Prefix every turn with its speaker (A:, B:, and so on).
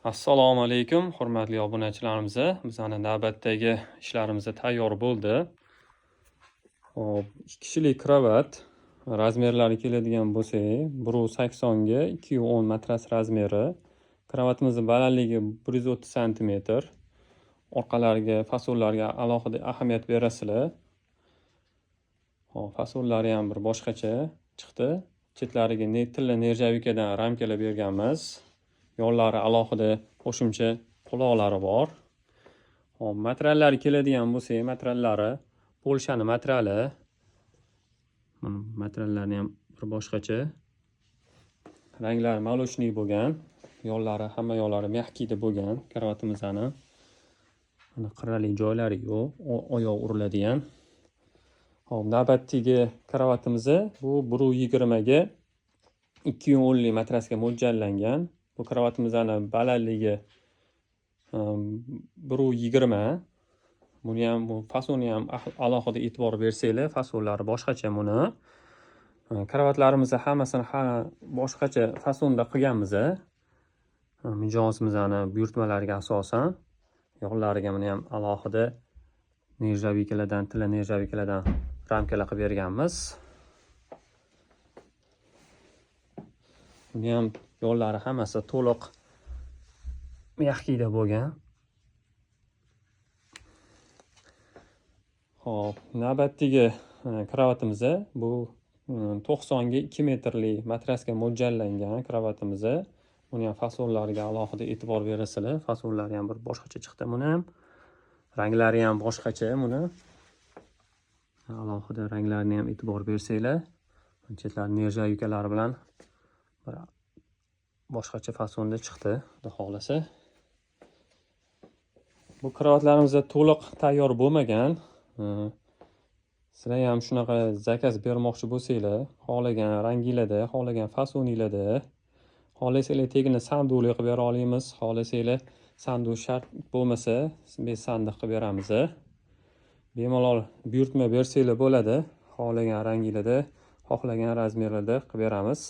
A: Assalomu alaykum, hurmatli obunachilarimiz. Bizani navbatdagi ishlarimiz tayyor bo'ldi. Xo'p, 2 kishilik kravat razmerlari keladigan bo'lsak, 1.80 ga 2.10 matras razmeri. Kravatimizning balandligi 130 santimetr. Orqalariga, fasonlarga alohida ahamiyat berasizlar. Xo'p, fasonlari ham bir boshqacha chiqdi. Chetlariga tilla nerjavikadan ramkalar berganmiz. Yonlari alohida qo'shimcha quloqlari bor. Xo'p, materiallari keladigan bo'lsak, materiallari Polshani materiali. Mana materiallarni ham bir boshqacha. Ranglari молочный bo'lgan. Yonlari, hamma yoqlari мягкий bo'lgan kravatimizni. Mana qirrali joylari yo'q, oyoq uriladigan. Xo'p, navbatdagi kravatimiz bu 1.20 ga 2.10 lik matrasga mo'ljallangan. Bu kravatimizni balandligi 1.20. Buni ham, bu fasonni ham alohida e'tibor bersanglar, fasonlari boshqacha buni. Kravatlarimizni hammasini boshqacha fasonda qilganmiz. Mijozimizni buyurtmalariga asosan yonlariga buni ham alohida nerjavikalardan, tilla nerjavikalardan ramkalar qilib berganmiz. Buni ham yonlari hammasi to'liq mягкийda bo'lgan. Xo'p, navbatdagi kravatimiz bu 90 ga 2 metrli matrasga mo'ljallangan kravatimiz. Buni ham fasonlariga alohida e'tibor berasizlar. Fasonlari ham bir boshqacha chiqdi buni ham. Ranglari ham boshqacha buni. Alohida ranglarini ham e'tibor bersanglar. Chetlari nerjavikalari bilan bir boshqacha fasonda chiqdi, xudo xohlasa. Bu kravatlarimiz to'liq tayyor bo'lmagan. Sizlar ham shunaqa zakaz bermoqchi bo'lsanglar, xohlagan ranginglarda, xohlagan fasoninglarda, xohlasanglar tegini sanduqli qilib bera olamiz, xohlasanglar sanduq shart bo'lmasa, biz sandiq qilib beramiz. Bemalol buyurtma bersanglar bo'ladi, xohlagan ranginglarda, xohlagan razmerlarda qilib beramiz.